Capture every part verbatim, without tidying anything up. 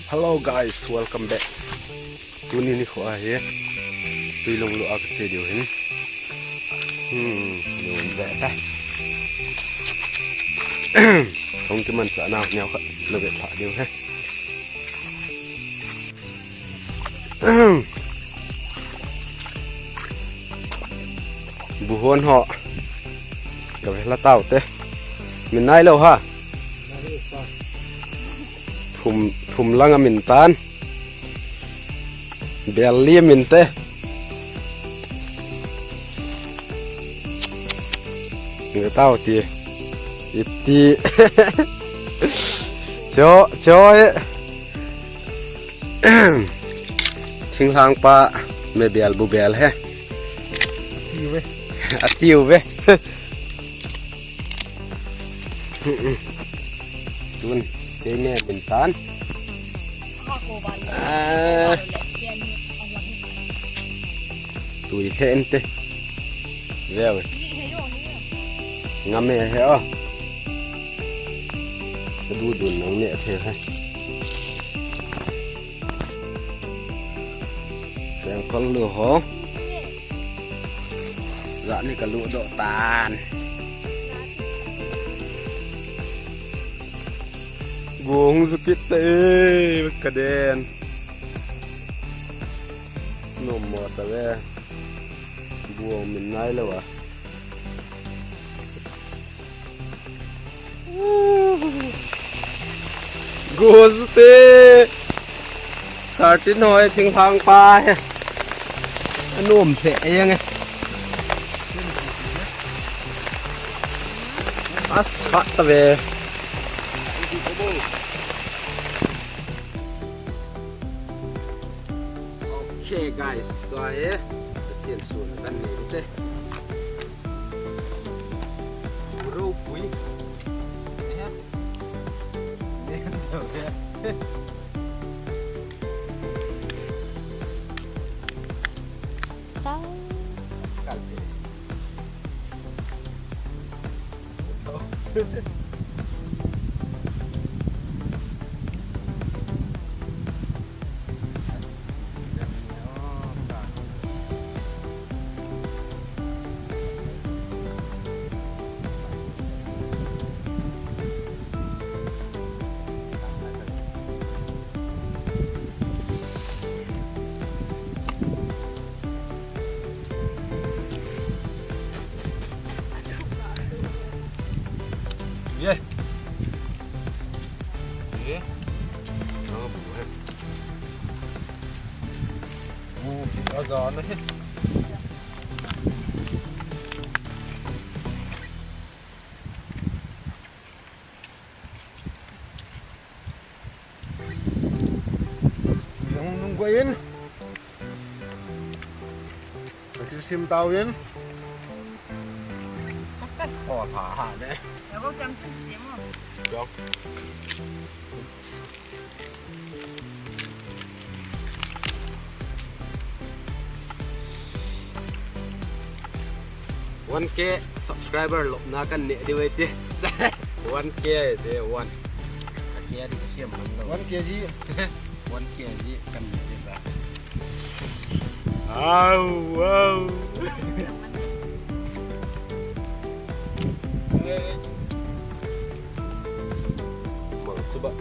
Hello guys, welcome back. Tuni nikho ahi. Tui long lo a kache diu hin. Hmm, lo be ta. Kong kimanchah nau neo khat lo be ta diu he. Buhon ho. Ka ve la tau te. Min nai lo ha. Thum, thum lang a min tan. Bel li min te. Nge tau ti. Iti. Cho, cho e. Thinglhang pa me bel bu bel he. Tiu ve. Atiu ve. Tun, kei me min tan. Ah. Tui he ente. Veu. Ngam e he o. Ka du dun nang ne the he. Sengkol lu ho. Jani ka lu doh tan. Gong ju kit ta e, ka den. Nom mo ta ve. Gong min nai lo a. Go ju te. Sartin hoi thinglhang pa he. Anom phe yang e. As khat ta ve. Okay guys, tua hi Pathen sun kan nei te. Ropui. Tau. Kal te. Ye. Ye. Aa, bu hai. Bu ki aza na he. Nung, nung ko in. Ati sim tau in. Takkan. Oh, ha, ha, ne. Ya, kau jam sim, sim mo. Jom. One K subscriber lopna kan ne di wei ti. One K te one. Ka K di ka siam man lo. One K G. One K G kan ne di ba. Au, au. Mang chuba.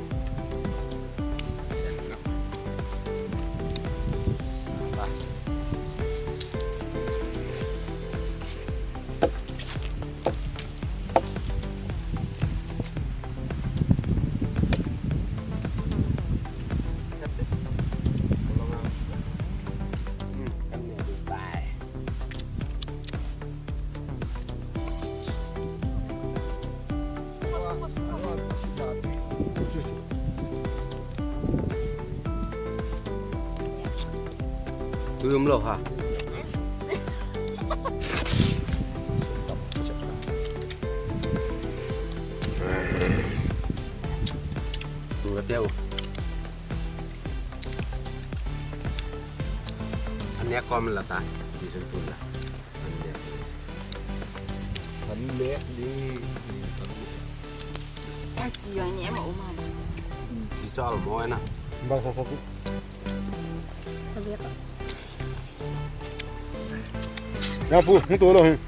Tui um lou ha. Tui ka teu. An nia kom la ta. Ti sun tun la. An nia. An nia ni. Ai, chi yong ni em o ma. Chi chal mo na. Bang sa sa tu. Sabi ako. Na pu, ito lo hin.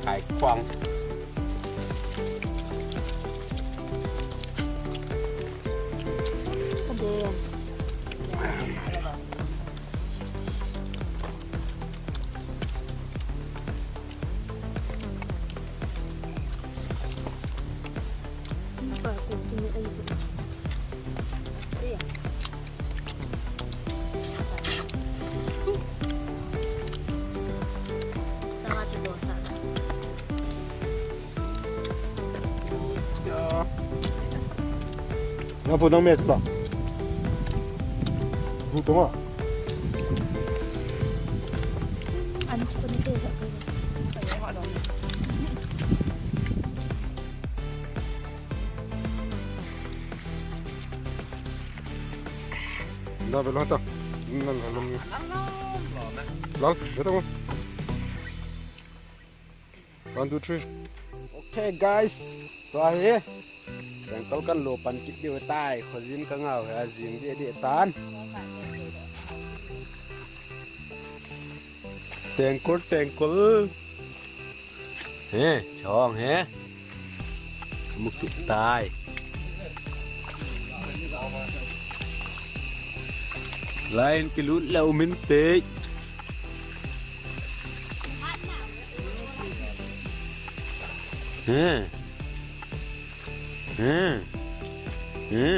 Kai kuang. Nga pu nang me tu ba? Bu tu ma? Da belo ta. Nan halom ni. Lal, beta mo. One, two, three. Okay, guys. Tua hi. Tengkol kan lo pan kit diu tai. Khojin ka ngau hi ajing di di tan. Tengkol, tengkol. He, chong he. Mu kit tai. Line kilut le umin te. He. He. He.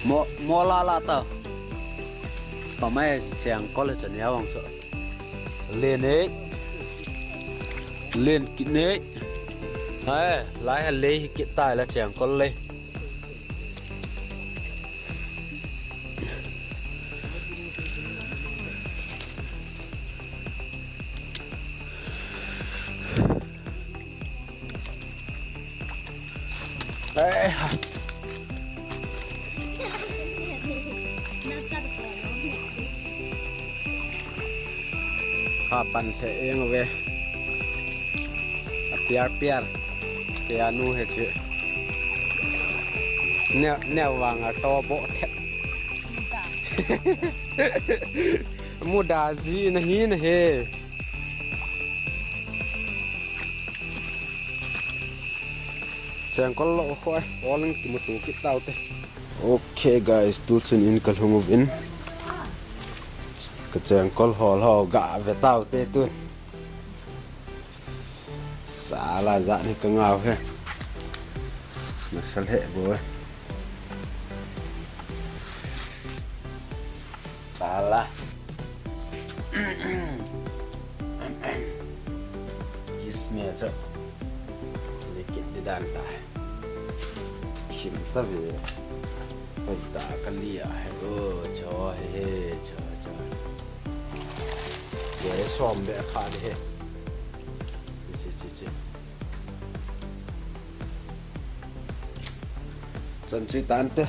Mo, mo la la ta. Pa mai cheng kol le chan ya wang so. Len e. Len kit ne. Hai, lai ha le hi kit tai la cheng kol le. Kha pan se eng ve. A piar piar. Ke anu he che. Ne, ne wang a to bo the. Muda ji na hi na he. Chengkol lo khoi, oling kimutu kit tau te. Okay guys, tu chun in ka lhung uvin. Ka chengkol hol ho ga ve tau te tun. Sala ja ni ka ngau he. Masal he bo. Sala. Kiss me cho. Likit di dan ta. Kim ta ve. Oi ta ka lia he. Oh, cho he, cho, cho. Ye som be kha di he. Chi, chi, chi. Chan chi tan te.